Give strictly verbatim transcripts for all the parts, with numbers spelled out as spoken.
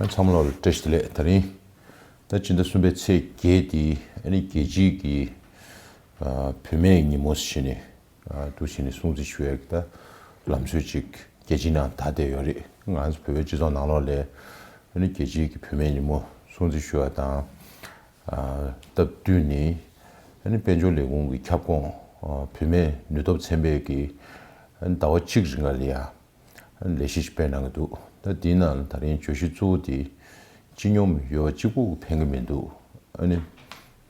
ཚང་མ་ལོ་ལ་བཀྲ་ཤིས་བདེ་ལེགས། ད་རིང་ད་སྤྱི་ཟླ་གསུམ་པའི་ཚེས་བརྒྱད་དེ་ཨ་ནི་རྒྱལ་སྤྱིའི་གི་ཨ་བུད་མེད་ཉིན་མོ་ཟེར་ནས་ཨ་འདུག་བྱས་ནས་སྲུང་བརྩི་ཞུ་ཡག་གི་ད་ལམ་སྲོལ་ཅིག་རྒྱལ་སྤྱིའི་ནང་དར་བསྡད་ཡོད་རེད། ང་ཚོ་བོད་པའི་སྤྱི་ཚོགས་ནང་ལོགས་ལ་ཨ་ནི་རྒྱལ་སྤྱིའི་གི་བུད་མེད་ཉིན་མོ་སྲུང་བརྩི་ཞུ་བ་དང་ཨ་སྟབས་བསྟུན་ནས་ཨ་ནི་དཔལ་འབྱོར་ལས་ཁུངས་ཀྱི་ཁྱབ་ཁོངས་ཨ་བུད་མེད་ནུས་སྟོབས་ཚན་པས་ཀྱི་ཨ་ནི་ཟླ་བ་གཅིག་རིང་ག་ལ་ཡ། ལས་གཞི་ཞིག་སྤེལ་གནང་གི་འདུག་ད་འདིའི་ནང་ད་རིང་བརྗོད་གཞི་གཙོ་བོ་དེ་སྤྱི་སྙོམས་ཡོད་པ་གཅིག་པུ་ཕན་གྱི་མི་འདུག་ཨ་ནི་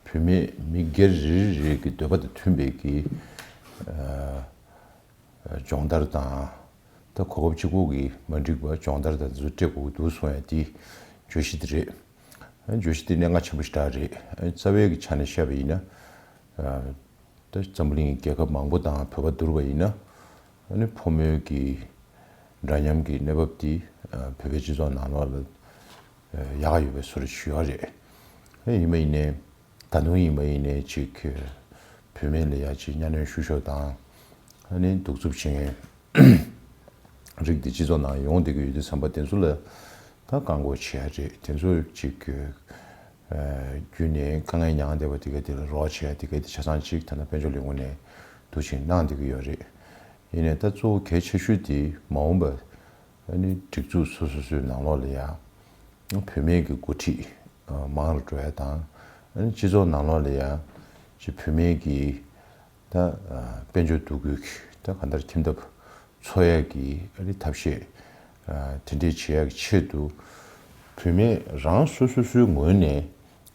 བུད་མེད་མི་སྒེར་རེ་རེ་གི་འདོད་པ་དང་མཐུན་པའི་གི་ཨ་སྦྱོང་བརྡར་དང་ད་གོ་སྐབས་གཅིག་པུ་གི་མ་འགྲིག་པ་སྦྱོང་བརྡར་དང་འདི་ཚོ་སྤྲད་དགོས་ཀྱི་འདུག་གསུང་ཡ་དེ་བརྗོད་གཞི་དེ་རེད། ཨ་བརྗོད་གཞི་དེ་གནད་འགག་ཆེན་པོ་ཞེ་དྲག་རེད། ཨ་རྩ་བའི་གི་ཆ་ནས་བཤད་པ་ཡིན་ན། ཨ་ད་འཛམ་བུ་གླིང་རྒྱལ་ཁབ་མང་པོ་དང་བོད་པ་བསྡུར་བ་ཡིན་ན། ཨ་ནི་ཕོ་མོའི་གི་འདྲ་མཉམ་གྱི་གནས་བབ་འདི་ཨ་བོད་པའི་སྤྱི་ཚོགས་ནང་ལོགས་ལ་ཨ་ཡག་ཡོད་པའི་བཟོ་འདྲ་ཞུ་ཡག་རེད། ཨ་ཡིན་པ་ཡིན་ནའི་ད་དུང་ཡིན་པ་ཡིན་ནའི་ཅིག་བུད་མེད་ལ་ཡ་ཅིག་གཉའ་གནོན་བཤུ་གཞོག་དང་ཨ་ནི་གདུག་རྩུབ་བྱེད་མཁན་རིགས་འདི་སྤྱི་ཚོགས་ནང་ཡོང་བསྡད་ཀྱི་ཡོད་དུས་ཙམ་པ་དེ་ཚོ་ལ་ད་བཀག་འགོག་བྱེད་ཡ་རེད། དེ་ཚོ་ཅིག་ཨ་བརྒྱུད་ནས་དཀའ་ངལ་མྱངས་བསྡད་པ་དེ་ག་དེ་ལ་རོགས་བྱེད་ཡ་དེ་ག་དེ་ཆ་ཚང་ཅིག་ད་ལྟ་དཔལ་འབྱོར་ལས་ཁུངས་ནས་འདུག་ཅིག་གནང་བསྡད་ཀྱི་ཡོད་རེད། ཡིན་ནའི་ད་གཙོ་བོ་གལ་ཆེ་ཤོས་དེ་མ་འོངས་པ་ཨ་ནི་སྒྲིག་འཛུགས་སོ་སོ་སོའི་ནང་ལོགས་ལ་ཡང་བུད་མེད་ཀྱི་འགོ་ཁྲིད་ཨ་མང་རུ་འགྲོ་ཡ་དང་། ཨ་ནི་སྤྱི་ཚོགས་ནང་ལོགས་ལ་ཡང་ཅིག་བུད་མེད་ཀྱི་ད་ཨ་དཔལ་འབྱོར་འདུ་འགོད་ཀྱི་ད་གང་ལྟར་ཁྱིམ་ཐབ་འཚོལ་ཡ་གི་ཨ་ནི་ཐབས་ཤེས་ཨ་དེ་འདྲས་བྱེད་ཡ་གི་ཆེད་དུ་བུད་མེད་རང་སོ་སོ་སོའི་ངོས་ནས་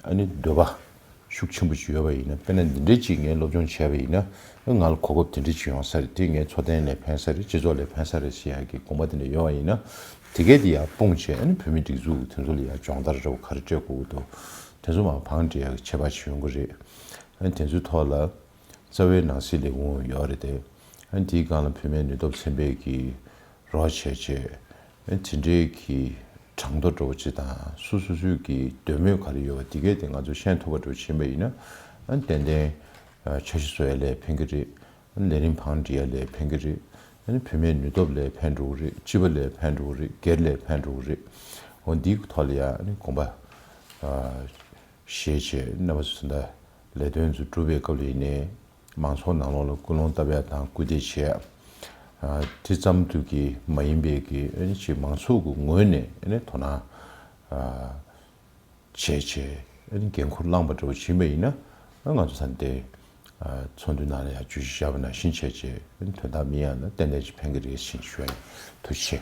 ཨ་ནི་འདོད་པ་ཤུགས་ཆེན་པོ་ཅིག་ཡོད་པ་ཡིན་ན། དཔེར་ན་འདི་འདྲས་ཅིག་ངས་སློབ་སྦྱོང་བྱས་པ་ཡིན་ན་ང་ལ་གོ་སྐབས་དེ་འདྲས་ཅིག་ཡོང་ས་རེད། དེ་ངའི་འཚོ་རྟེན་ལ་ཕན་ས་རེད། སྤྱི་ཚོགས་ལ་ཕན་ས་རེད་ཟེར་ཡ་གི་དགོངས་པ་དེ་འདྲ་ཡོད་པ་ཡིན་ན། དེ་གས་དེ་ཡར་སྤུངས་བྱས་ཨ་ནི་བོད་མིའི་སྒྲིག་འཛུགས་ཀྱི་དོན་ཚོ་ལ་ཡར་སྦྱོང་བརྡར་འདྲ་བོ་ག་རེ་སྤྲད་དགོས་ཀྱི་འདུག་དེ་ཚོ་མར་བང་སྒྲིག་ཡ་གི་བྱེད་པ་ཅིག་ཡོང་གི་རེད། ཨ་ནི་དེ་ཚོའི་ཐོག་ལ་རྩ་བའི་ནང་སྲིད་ལས་ཁུངས་ཡོད་རེད་དེ། ཨ་ནི་དེའི་སྒང་ལ་བུད་མེད་ནུས་སྟོབས་ཚན་པས་ཀྱི་རོགས་བྱས་བྱས། ཨ་ནི་དེ་འདྲའི་གི་གྲངས་ཐོ་འདྲ་བོ་ཅིག་དང་སོ་སོ་སོའི་གི་འདོད་མོས་ག་རེ་ཡོད་པ་དེ་གས་དེ་ང་ཚོ་ཤེས་ཐུབ་པ་འདྲ་བོ་ཕྱིན་པ་ཡིན་ན། ཨ་ནི་ཏན་ཏན་ཨ་འཆར་གཞི་བཟོ་ཡ་ལ་ཕན་གི་རེད། ཨ་ནི་ལས་རིམ་བང་སྒྲིག་ཡ་ལ་ཕན་གི་རེད། ཨ་ནི་བུད་མེད་ནུས་སྟོབས་ལ་ཕན་འགྲོ་གི་རེད། སྤྱི་པ་ལ་ཕན་འགྲོ་གི་རེད། སྒེར་ལ་ཕན་འགྲོ་གི་རེད། འོ་འདིའི་ཐོག་ལ་ཡ་ཨ་ནི་དགོངས་པ་ཨ་བཞེས་བྱས་རྣམ་པ་ཚོ་ད་ལས་དོན་ཚོ་སྒྲུབ་པའི་སྐབས་ལ་ཡིན་ནའི་མང་ཚོགས་ནང་ལོགས་ལ་སྐུལ་སློང་བཏབ་ཡ་དང་སྐུལ་འདེད་བྱེད་ཡ། ཨ་དེ་ཙམ་དུ་གི་མ་ཡིན་པའི་གི་ཨ་ནི་ཅིག་མང་ཚོགས་ཀྱི་ངོས་ནས་ཨ་ནི་དོ་སྣང་ཨ་བྱས་བྱས་ཨ་ནི་འགན་འཁུར་བླངས་པ་འདྲ་བོ་ཡིན་པ་ཡིན་ན། ཨ་ང་ཚོ་ད་ལྟའི་ཨ་ཚོགས་འདུའི་ནང་ལ་ཡང་བརྗོད་གཞི་བཞག་པ་ནང་བཞིན་བྱས་བྱས་ཨ་ནི་དོན་དག་མི་ཡོང་ན་ཏན་ཏན་ཅིག་ཕན་གི་རེད་ཟེར་ཞུ་ཡ་ཡིན། ཐུགས་རྗེ་ཆེ།